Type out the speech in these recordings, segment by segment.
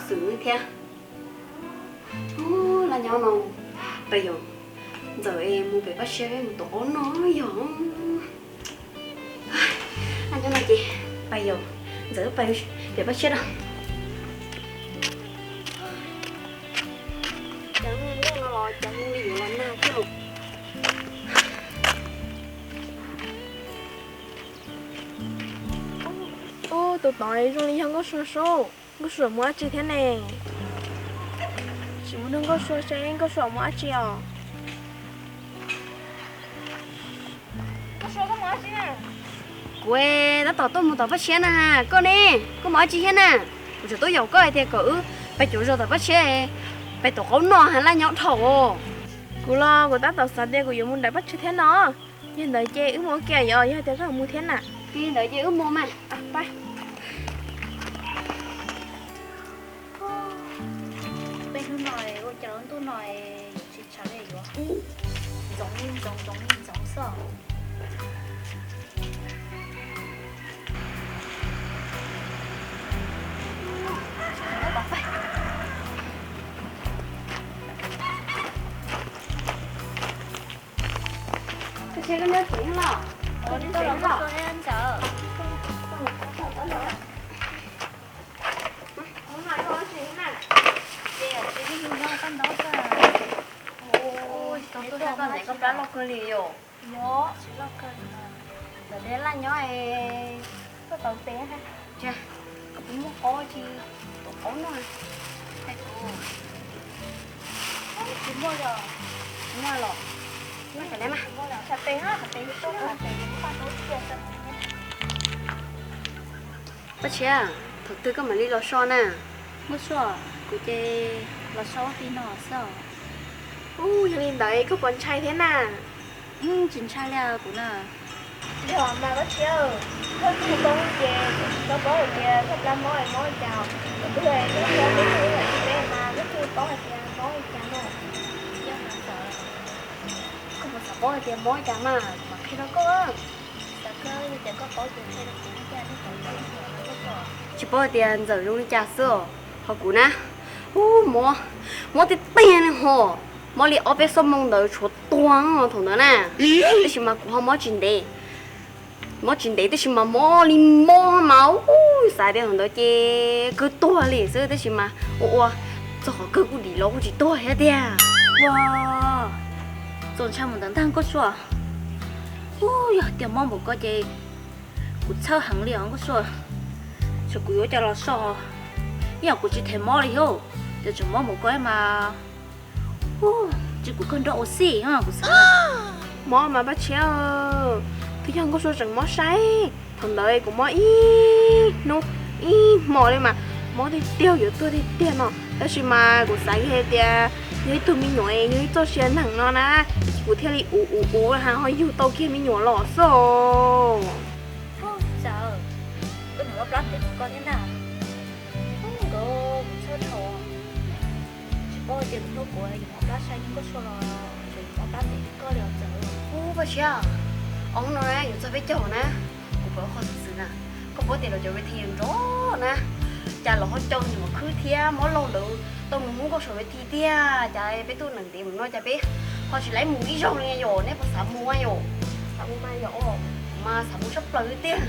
xwm thiab. Ub, laj nyob no, pais yog Ntxawm es mus pem Paj Siab peb mus tom qab noj yog. Laj nyob no ces pais yog Ntxawm pais pem Paj Siab da. Cas hnub no los cas zoo li yuav los nag thiab los. Ub, tus tod zoo li yog Nkauj Sua sub. Nkauj Sua mus dab tsi thiab ne? Tsis mus nrog Nkauj Sua seb Nkauj Sua mus dab tsi os. Kuv tab tom tuaj mus tom Paj Siab na, koj ne, koj mus dab tsi thiab na? Kuv tseem tuaj yaum koj hais tias kom wb pais cuav zos tom Paj Siab, pais tom qab noj laj nyob dhau. Kuv los kuv tab tom xav tias kuv yuav mus nram Paj Siab thiab no. Yog ntawd ces wb mus ua ke yom, yog tias koj mus thiab na. Yog ntawd ces wb mus mas. Peb hnub no ua cas lub ntuj no tsis tshav li yuav, ntxoov li ntxoov ntxoov li ntxoov xwb. Koj plab loj kawg li yom. Ntawm deb laj nyob es koj tau peb, kuv muaj qaub tsis, tus qaub no, tsis muaj, tsis muaj los, muaj cov ne mas. Paj Siab, thaum twg koj mam li los so na? Nkauj Sua, kuv ces los so ua ke no xwb. Ub, yog li ntawd koj puas ntshai thiab na? Tsis ntshai li kuv na. Yog mas Paj Siab, koj tsis tau ces koj paub hais tias koj plab mob es mob li cas, tus twg es koj tsis tau peb tug ib yam li peb mas koj tsis paub hais tias mob li cas no. Yog mas Ntxawm, koj puas xav paub hais tias mob li cas mas kuv mam qhia rau koj. Xav kawg, yog tias koj paub ces qhia rau kuv thiab, tsis paub hais tias Ntxawm zoo li cas xwb os. Ho kuv na, ub, mob, mob tiag tiag li ho, mob li ob peb xuab moos ntawd tshuav tuag thaum ntawd na. Tab sis mas kuv ho mob tsis ntev, mob tsis ntev tab sis mas mob li mob mas, ub, xav tias thaum ntawd ces kawg tuag li xwb tab sis mas ua ua txog qhov kawg kuj dim los kuj tsis tuag thiab tiag. Ua, txaus ntshai mus ntawd ntag Nkauj Sua. Ub, yog tias mob npaum ko ces kuv txhawj heev li os Nkauj Sua. Tsam kuv yuav coj los so, ib yam kuv tsis them mob li thiab, ces tseem mob npaum ko mas, ub, tsis kuv kawg nrog ua xij kuv xav. Mob mas Paj Siab, twb yog Nkauj Sua tseem mob saib, thaum ntawd kuv mob ib hnub ib hmo li mas mob tiag tiag yuav tuag tiag tiag no, tab sis mas kuv xav hais tias yog ib tug me nyuam yog ib txoj sia neeg no na, kuv thiaj li uv uv uv ho yug tau kiag me nyuam los xwb. Ntxawm, koj niam mob plab ntev mus koj thiab na. Nkawd mus txhawb dhau, tsis paub tias kuv hnub kuv yuav mob plab sai Nkauj Sua los tseem mob plab ntev koj li os Ntxawm. Ub, Paj Siab, ob hnub no yuav txog peb caug na, kuv pom qhov xwm xwm na, koj paub tias lawv cov ves thi nrov na, cas los ho caum nyuam khwb thiab mob laug lawv tau mus hu Nkauj Sua ves thi tiag, cas peb tuaj nees ntev mus no cas peb ho tsis laib mus ib zaug li yom, neb puas xav mus yom? Xav mus mas yom, mas xav mus tshaj plaws tiag.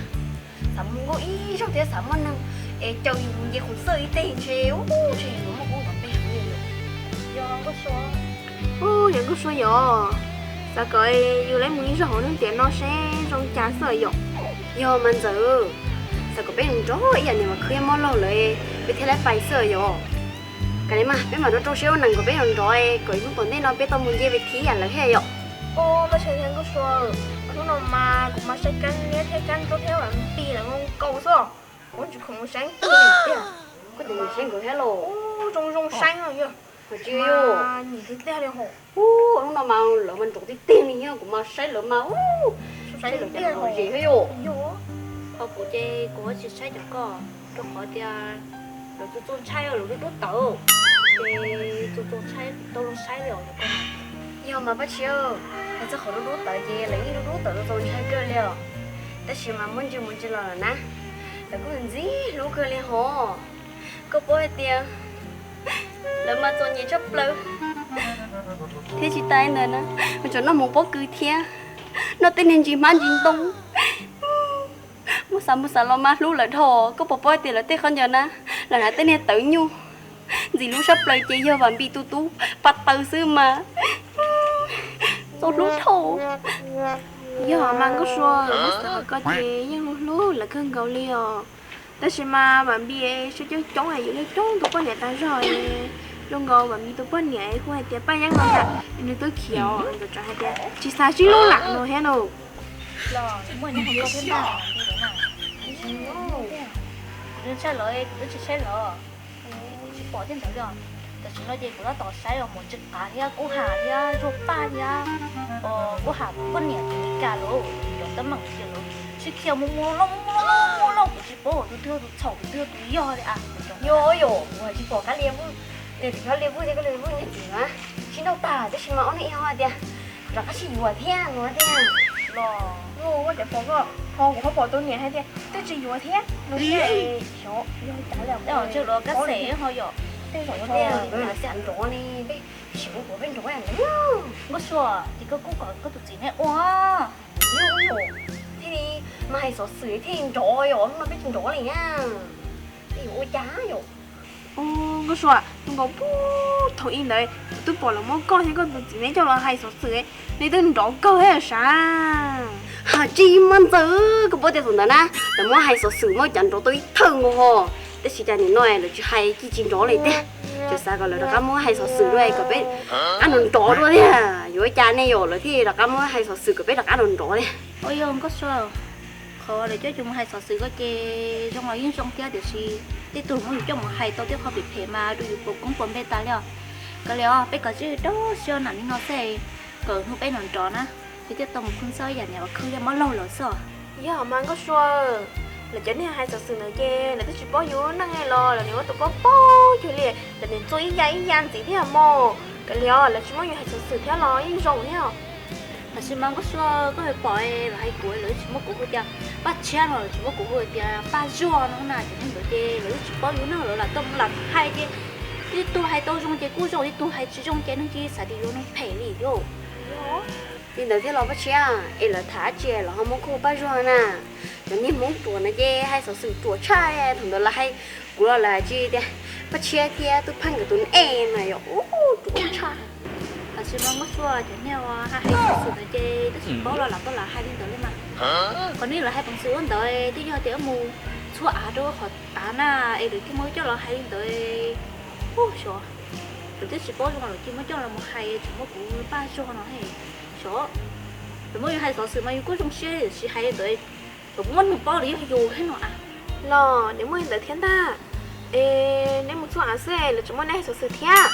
Xav mus Nkauj ib zaug thiab xav muaj neeg es caum yus mus nce khoom xwb ib teg ntshe ub ntshe yuav muaj koob nrov peg heev li yom. Yog Nkauj Sua, yog Nkauj Sua yom, xav kom yus laib mus ib zaug hauv neeg tiam no seb zoo cas xwb yom. Yog mas Ntxawm, xav kom peb nrov ib yam niam mas khwb mob laug lawv peb thiaj laib pais xwb yom. Kav liam mas peb mam rau rau siab ua neeg kom peb nrov nrov kom ib hnub tom ntej no peb tau mus nce ves thi ib yam lawv thiab yom. Ua, Paj Siab thiab Nkauj Sua, hnub no mas kuv mas saib kab niab thiab kab nroj thiab vam pis lawv zoo nkaus xwb, kuv tsis khoom mus saib kiag tiag. Koj tsis mus saib nkawd thiab los? Ub, zoo zoo saib no yog, tsis mas nyiam tiag tiag li hos. Ub, hnub no mas lawv mas nrov tiag tiag li thiab, kuv mas saib lawv mas ub, saib lawv cas nrov zes thiab yom. Ho kuv ces kuv tsis saib cov ko, rau qhov tias lawv txaus txaus ntshai lawv lub dub tawv, ces txaus txaus ntshai tau los saib li os. Yog mas Paj Siab, hais txog qhov lub dub tawv ces lawv yeej lub dub tawv txaus ntshai kawg li os. Tab sis mas muab ntsia mus ntsia los lawm na, lawv kuj ntxim hlub kawg li hos. Koj paub hais tias lawv mas txom nyem tshaj plaws, thiab tsis tas ntawd na, tseem noj hmoov pob kws thiab, noj tej niag ntsis hmab ntsis ntoo, muab xav mus xav los mas hlub lawv dhau. Koj puas paub hais tias lawv tej qhov ncauj na, lawv hnav tej niag tawv nyuj, ntxim hlub tshaj plaws ces yog Vam Npis tus tub paj taw xwb mas txaus hlub dhau. Yog mas Nkauj Sua, muab xav qhov koj ces yeej hlub hlub lawv kawg nkaus li os. Tab sis mas Vam Npis siab coob coob es yuav coob tus poj niam tag zog. Zoo nkaus Vam Npis tus poj niam kuj hais tias Paj Yeeb no ntag, nws twb khiav, nkawd tsam hais tias tsis xav sib hlub lam no thiab no. Tsis pom thiab ntag, kuv twb tsis saib los, kuv tsis pom thiab ntawd li os. Tam sim no ces kuv tab tom saib os, mus tsis qav thiab kub ham thiab zuag paj thiab, kub ham poj niam tus Meskas los cov teeb meem tiag los sib khiav mus mus loj mus loj mus loj, kuv tsis paub tus twg tus txhaum tus twg tus yog li a. Yog yom, kuv tsis pom Kab Lia Vwj, tus Kab Lia Vwj thiab Kab Lia Vwj niag txiv na, sib nrauj tag tab sis mas ob niag ib ho tias rov qab sib yuav thiab no tiag. Los, ua cas pom koj ho kuv ho pom tus niam hais tias twb tsis yuav thiab no tiag. Xyov yog cas li, tseg los kab xev ho yom. Tej zaum yog tias lawv xav nrov ne, peb sim ua kuv peb nrov ntawd. Nkauj Sua, ces koj kuj kom koj tus txiv nej ua thiaj li mas hais xov xwm thiaj nrov yom, hnub no peb tsis nrov li na. Peb yuav ua cas yom? Nkauj Sua, tus nkaus puag thaum ub ntawd kuv twb pom lawv muab koj thiab koj tus txiv neb coj los hais xov xwm, neb twb nrov kawg thiab sav. Ha tsis mas Ntxawm, koj paub tias thaum ntawd na lawv muab hais xov xwm muab cov nrov tau ib thawj nkaus ho, tab sis cas nim no lawv tsis hais ces tsis nrov li tiag. Tseem xav kom lawv rov qab muab hais xov xwm dua kom peb rov qab nrov nrov dua thiab. Yuav ua cas ne yom, lawv thiaj rov qab muab hais xov xwm kom peb rov qab nrov nrov thiab. Ua yog Nkauj Sua, qhov lawv coj yus mus hais xov xwm ko ces zoo los yeej zoo thiab tiam sis tej tug muab yus coj mus hais tau tej qhov phem phem mas rau yus puas koob puas npe tas li os. Kav liam os, peb kov tsij rau siab nam li no xwb, kom hnub peb nrov nrov na, ces thiaj tau mus khwb txog ib yam niam khwb liaj mob laug lawm xwb os. Yog mas Nkauj Sua, lawv cov niag hais xov xwm ntawd ces lawv twb tsis paub yus neej los lawv nim muab tus paub paub cuag li, lawv nim txua ib ya ib ya ntxiv thiab mog. Kav liam os, lawv tsis muab yus hais xov xwm thiab los yeej zoo thiab. Tab sis mas Nkauj Sua, koj pom lawv hais kuv, lawv tsis muab kuv hu tias Paj Tshiab no, lawv tsis muab kuv hu tias Paj Zuag no na, ces hnub ntawd ces lawv twb tsis paub yus neej, lawv lam tau lam hais ces ib tug hais tau zoo ces kuj zoo, ib tug hais tsis zoo ces neeg tsis xav tias yus neeg phem li thiab. Li ntawd thiab los Paj Tshiab, es lawv tham dab tsi los ho muab kuv hu Paj Zuag na? Cov niag Hmoob ruam no ces hais xov xwm ruam tshaj, thaum ntawd lawv hais kuv los lawv hais tias Paj Tshiab thiab Tub Pheej nkawd tus nej mas yog ruam tshaj. Tab sis mas Nkauj Sua, cov niag uas hais xov xwm ntawd ces twb tsis paub los lam tau lam hais li ntawd li mas. Qhov nej lawv hais peev xwm ua ntawd twb yog tias wb mus txhua av rau qhov av na, es lawv thiaj muab coj los hais li ntawd. Ub xyov, lawv twb tsis paub zoo lawv thiaj muab coj los mus hais, tseem muab kuv Paj Zuag no he. Xyov, lawv muab yus hais xov xwm mas yus kuj zoo siab tiam sis hais li ntawd, lawv kuj muab nws paub lawv yog yus thiab no a. Los nws muaj li ntawd thiab ntag. Es neb mus txhua av xwb lawv tseem muab neb hais xov xwm thiab.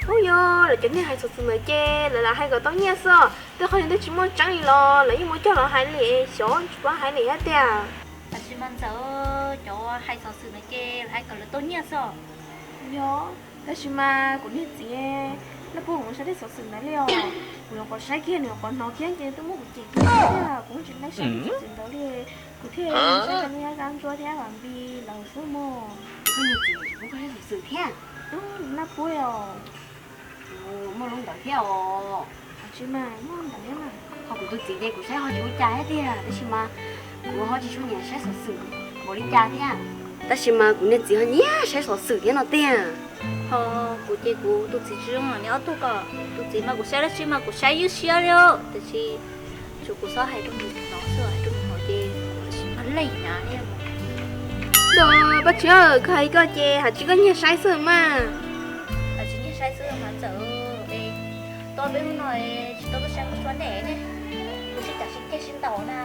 Ub yog lawv cov niag hais xov xwm ntawd ces lawv lam hais kom tau nyiaj xwb, tej qhov twg twb tsis muaj tseeb li los lawv yeej muab coj los hais li, xyov tsis paub hais li thiab tiag. Tab sis mas Ntxawm, cov hais xov xwm ntawd ces lawv hais kom lawv tau nyiaj xwb. Yog, tab sis mas kuv niag txiv, nej puas mus saib tej xov xwm ntawd li os? Kuv nyuam qhuav saib kiag, nws nyuam qhuav hnov kiag ces twb muab kuv cem kiag, kuv tsis nqa saib tej xov xwm ntawd li. Kuv thiaj saib cov niag Kab Ntsuab thiab Vam Npis lawv xwb mog. Kuv niag txiv tsis pub koj saib xov xwm thiab. Nab puab os. Muaj lub ntawd thiab os. Tsis mas muaj ntawd thiab mas. Ho kuv tus txiv ces kuv saib ho tsis ua cas thiab tiag, tab sis mas kuv ho tsis tshua nyiam saib xov xwm npaum li cas thiab. Tab sis mas kuv niag txiv ho nyiam saib xov xwm thiab no tiag. Ho kuv ces kuv tus txiv tsis zoo niag ob tug ko, tus txiv mas kuv saib dab tsi mas kuv saib ywj siab li, tiam sis tsuas kuv txhob hais rau nws hnov xwb, hais rau nws hnov ces sim mas leej na thiab. Paj Tshiab, koj hais koj ces hais tsis koj nyiag saib xwb mas. Hais tsis nyiag saib xwb mas Ntxawm, tau peb hnub no tsis tau tuaj saib Nkauj Sua nej ne, kuv sib cav sib ceg sib ntaus na,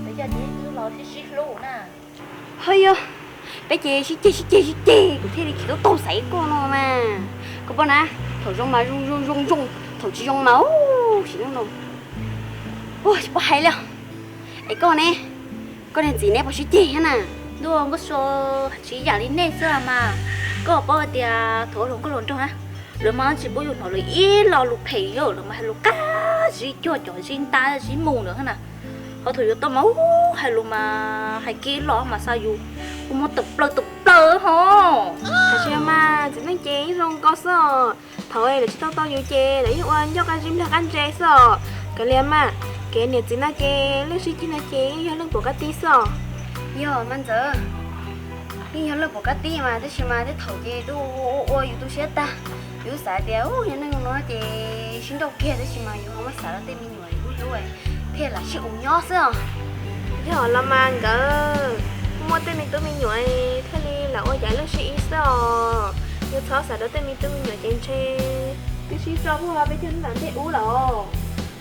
peb cov txiv twb los sib sib hlub na. Ho yog, peb ces sib ceg sib ceg sib ceg kuv thiaj li khiav tau tau xaiv koj no mas. Koj paub na, thaum zoo mas zoo zoo zoo zoo, thaum tsis zoo mas ub sim neej no ua tsis paub hais li. Es koj ne, koj niag txiv neb puas sib ceg thiab na? Ntuj, Nkauj Sua, tsis ib yam li nej xwb mas. Koj paub hais tias thaum ub hluas nkauj hluas nraug na, lawv mas tsis pub yus hnov lawv ib lo lus phem yom, lawv mas hais lus qab zib cuag cov zib ntab zib mus ntawd na. Ho thaum yuav tau mas ub hais lus mas hais kiag los mas xa yus ua mov tawm plaws tawm plaws. Ho, tam sim no mas txiv neej ces yeej zoo nkaus xwb os. Thaum lawv tsis tau tau yus ces lawv yeej ua ncauj qab zib nplag qab ntse xwb os. Kav liam mas, kev niam txiv no ces leej sib ceg no ces yeej yog leej pom qab tib xwb os. Yog mas ntxawm, yeej yog leej pom qab tib mas tab sis mas tej thaum ces twb ua ua yus tu siab tag. Yus xav tias ub yog neej no ces sib nrauj kiag tab sis mas yus ho muab xav rau tej me nyuam yus hlub hlub thiaj lam sib ua nyob xwb os. Yog los mas nkawd muaj tej me tub me nyuam thiaj li lam ua yam leej sib ib xwb os. Yus txhob xav rau tej me tub me nyuam ces ntshe twb sib tso puag peb cov ntawm ntej ub lawm.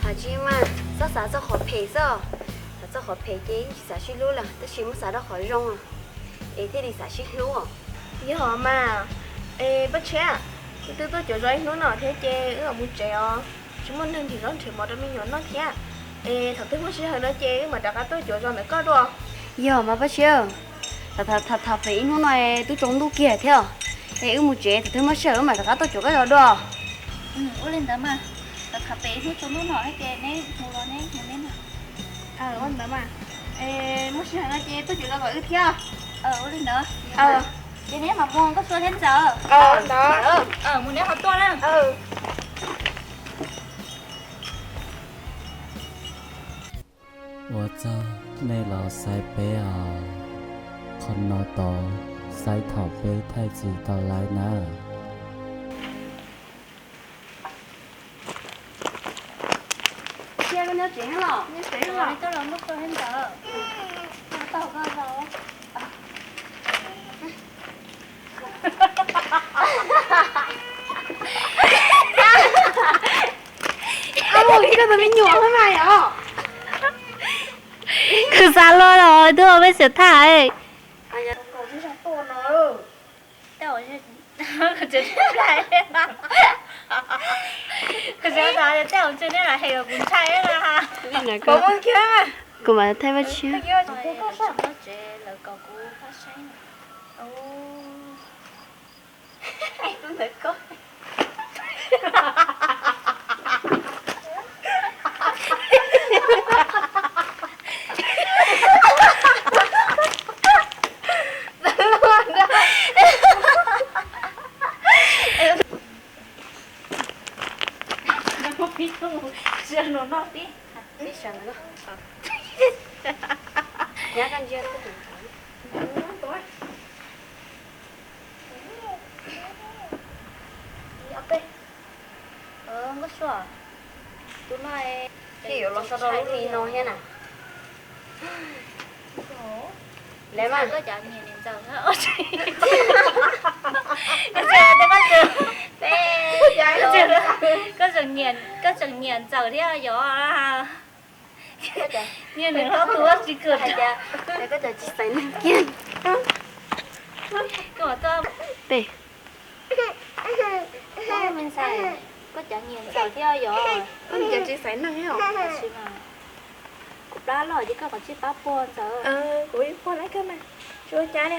Hais tsis mas txhob xav txog qhov phem xwb. Xav txog qhov phem ces tsis xav sib hlub lawm tab sis muab xav rau qhov zoo es thiaj li xav sib hlub. Yog mas, es Paj Tshiab, wb twb tuaj cuav zos ib hnub no thiab ces wb mam mus tsev os. Tsis muaj neeg nrhiav zaub nrhiav mov rau me nyuam noj thiab. Es thaum twg muaj sij hawm no ces wb mam rov qab tuaj cuav zos ntawm koj dua. Yog mas Paj Tshiab, tham pem ib hnub no twb tsaus ntuj kiag thiab, es wb mus tsev, thaum twg muaj sij hawm wb mam rov qab tuaj cuav koj zos dua. Ua li ntawd mas, tham pem ib hnub tsaus ntuj no ces neb mus los neb mus neb na. Ua li ntawd mas, muaj sij hawm no ces tuaj cuav zos kom wb thiab. Ua li ntawd, ces neb mam mus Nkauj Sua thiab Ntxawm. Mus neb ho tuaj na. Ua tsaug nej los saib peb os. Qhov no tod saib thaum peb thaij txim tau lawm nawb. Koj tus me nyuam mas yom. Kuv xav luaj los twb ua peb xiam thaj. Kuv xav tas tej zaum ntshe neb lam hais kom kuv ntshai na. Kuv mam thaij Paj Tshiab. Nkauj Sua, tus no thiaj yuav los so rau lub hli no thiab na. Lawv mas, koj tseem nyiam Ntxawm thiab yog? Nyiam nws ob tug tsis kawm. Koj cov tsis xaiv neeg kiag. Peb, me ntxhais, koj cov nyiam Ntxawm thiab yog? Koj cov tsis xaiv neeg os. Kuv plab loj ces koj qhov tsis pab puag Ntxawm. Kuv puag lawm kawg mas, tsis ua cas li.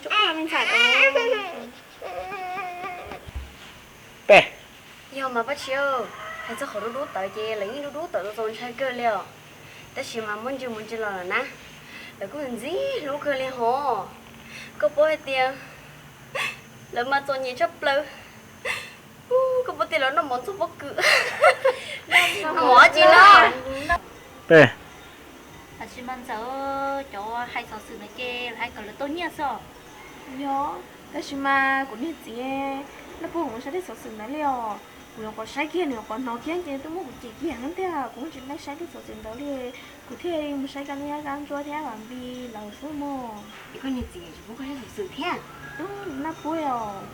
Tsuas me ntxhais. Peb, yog mas Paj Tshiab, hais txog qhov dub dub tawv ces lawv yeej dub dub tawv txaus ntshai kawg li os. Tab sis mas muab ntsia mus ntsia los lawm na, lawv kuj ntxim hlub kawg li hos. Koj paub hais tias lawv mas txom nyem tshaj plaws. Koj puas tias lawv noj mov ntxuag pob kws, mov tsis no. Peb, tab sis mas Ntxawm, cov hais xov xwm no ces lawv hais kom lawv tau nyiaj xwb. Yog, tab sis mas kuv niag txiv, noj puag kuv saib tej xov xwm ntawd li os. Kuv nyuam qhuav saib kiag, nws nyuam qhuav hnov kiag ces twb muab kuv cem kiag heev tiag. Kuv tsis laij saib tej xov xwm ntawd li, kuv thiaj mus saib Kab Liab Kab Ntsuab thiab Vam Npis lawv xwb mog. Koj niag txiv tsis pub koj saib xov xwm thiab? Noj puag os.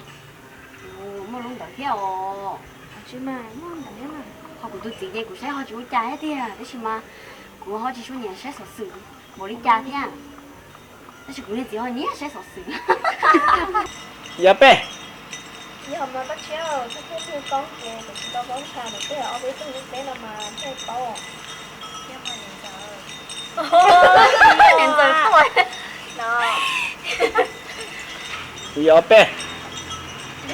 Muaj lub ntawd thiab os. Tsis mas muaj ntawd thiab mas. Ho kuv tus txiv ces kuv saib ho tsis ua cas thiab tiag, tab sis mas kuv ho tsis tshua nyiam saib xov xwm npaum li cas thiab. Tab sis kuv niag txiv ho nyiam saib xov xwm. Yog peb, yog mas Paj Tshiab, thaum twg koob ces kuv tsis tau paub ntshai, twb yog ob peb tug li peb no mas thiaj paub. Yog mas niam Ntxawm, niam Ntxawm tuaj no. Kuv yog peb,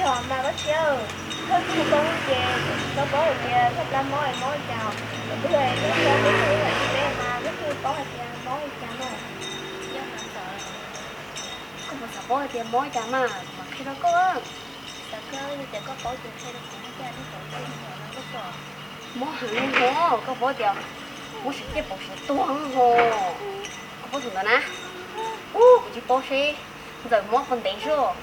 yog mas Paj Tshiab, thaum twg koob ces kuv tsis tau paub hais tias koj plab mob es mob li cas, thaum twg koob ces twb yog ob peb tug li peb mas twb paub hais tias mob li cas no. Yog mas Ntxawm. Koj puas xav paub hais tias mob cas mas kuv mam qhia rau koj. Xav kawg, yog tias koj paub ces qhia rau kuv thiab, thiab kuv thiaj li yuav rau koj. Mob heev li ho, koj paub tias mob siav ciaj paum siav tuag ho. Koj paub thaum ntawd na, ub, kuv tsis paub seb ntxawm mob puas ntev zog.